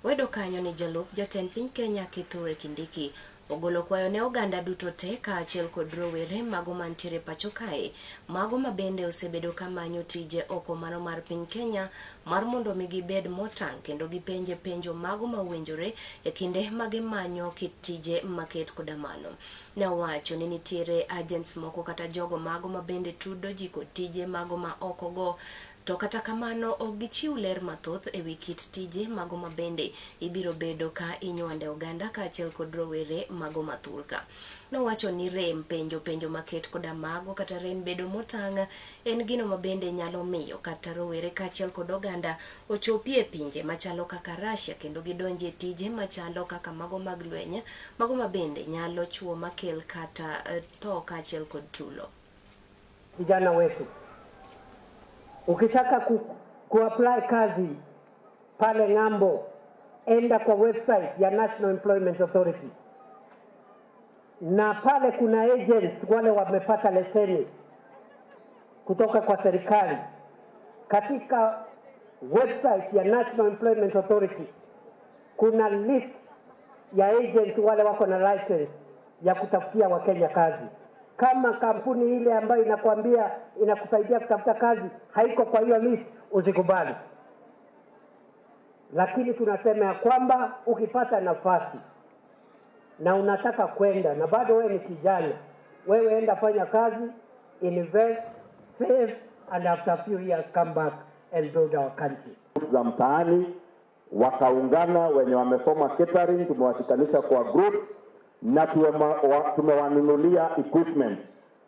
Wayudo kanyo ni jalup jatend piny Kenya Kithure Kindiki ogolo kwayo ne oganda duto te kaachiel kod rowere mago mantiere pacho kae, mago ma bende osebedo ka manyo tije oko mano mar piny Kenya mar mondo mi gibed motang' kendo gipenje penjo mago ma owinjore e kinde ma gimanyo kit tije maket koda mano. Ne owacho ni nitiere agents moko kata jogo mago ma bende tudo ji kod tije mago ma oko go to kata kamano ok gichiw ler mathoth ewi kit tije mago ma bende ibiro bedo ka inywande oganda kaachiel kod rowere mago ma thurka. Nowacho ni rem penjo penjo maket koda mago kata rem bedo motang' en gino ma bende nyalo miyo kata rowere kaachiel kod oganda ochopie pinje machalo kaka Russia kendo gidonje tije machalo kaka mago mag lweny, mago ma bende nyalo chuo makel kata tho kaachiel kod tulo. Vijana wetu, ukitaka ku apply kazi pale ng'ambo, enda kwa website ya National Employment Authority, na pale kuna agents wale wamepata leseni kutoka kwa serikali. Katika website ya National Employment Authority kuna list ya agents wale wako na license ya kutafutia Wakenya kazi. Kama kampuni ile ambayo inakwambia inakusaidia kutafuta kazi haiko kwa hiyo list, usikubali. Lakini tunasema ya kwamba ukipata nafasi na unataka kwenda na bado wewe ni kijana, wewe enda fanya kazi, invest, save and after a few years come back and build our country. Za mtaani wakaungana, wenye wamesoma catering tumewashikanisha kwa groups na tumewanunulia equipment.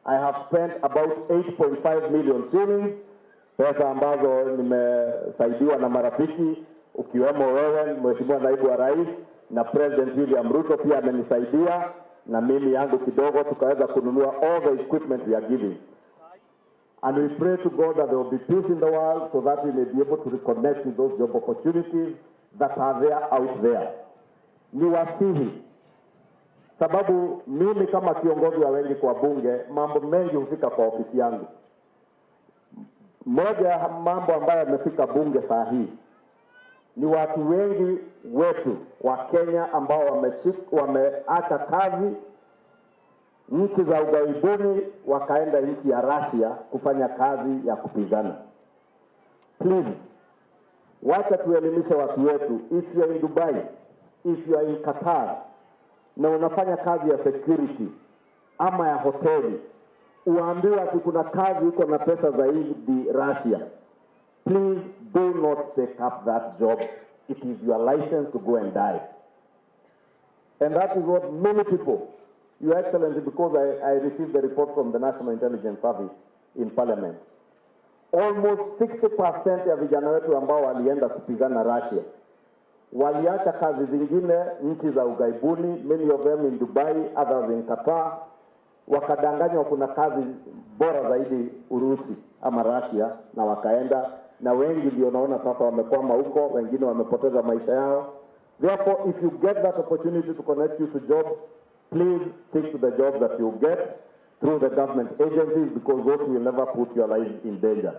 I have spent about 8.5 million shillings, pesa ambazo nimesaidiwa na marafiki ukiwemo wewe, Mheshimiwa Naibu wa Rais, na President William Ruto pia amenisaidia na mimi yangu kidogo, tukaweza kununua all the equipment we are giving. And we pray to God that there will be peace in the world so that we may be able to reconnect with those job opportunities that are there out there. Ni wasihi, sababu mimi kama kiongozi wa wengi kwa bunge, mambo mengi hufika kwa ofisi yangu. Moja ya mambo ambayo yamefika bunge saa hii ni watu wengi wetu wa Kenya ambao wameacha kazi nchi za ughaibuni wakaenda nchi ya Russia kufanya kazi ya kupigana. Please, wacha tuelimishe watu wetu. If you are in Dubai, if you are in Qatar na unafanya kazi ya security ama ya hoteli, uambiwe ati kuna kazi iko na pesa zaidi Russia, please do not take up that job. It is your license to go and die. And that is what many people, Your Excellency, because I received the report from the National Intelligence Service in Parliament. Almost 60% ya vijana wetu ambao walienda kupigana Russia waliacha kazi zingine nchi za ughaibuni, many of them in Dubai, others in Qatar, wakadanganywa kuna kazi bora zaidi Urusi ama Russia, na wakaenda, na wengi ndio naona sasa wamekwama huko, wengine wamepoteza maisha yao. Therefore, if you get that opportunity to connect you to jobs, please stick to the job that you get through the government agencies, because those will never put your life in danger.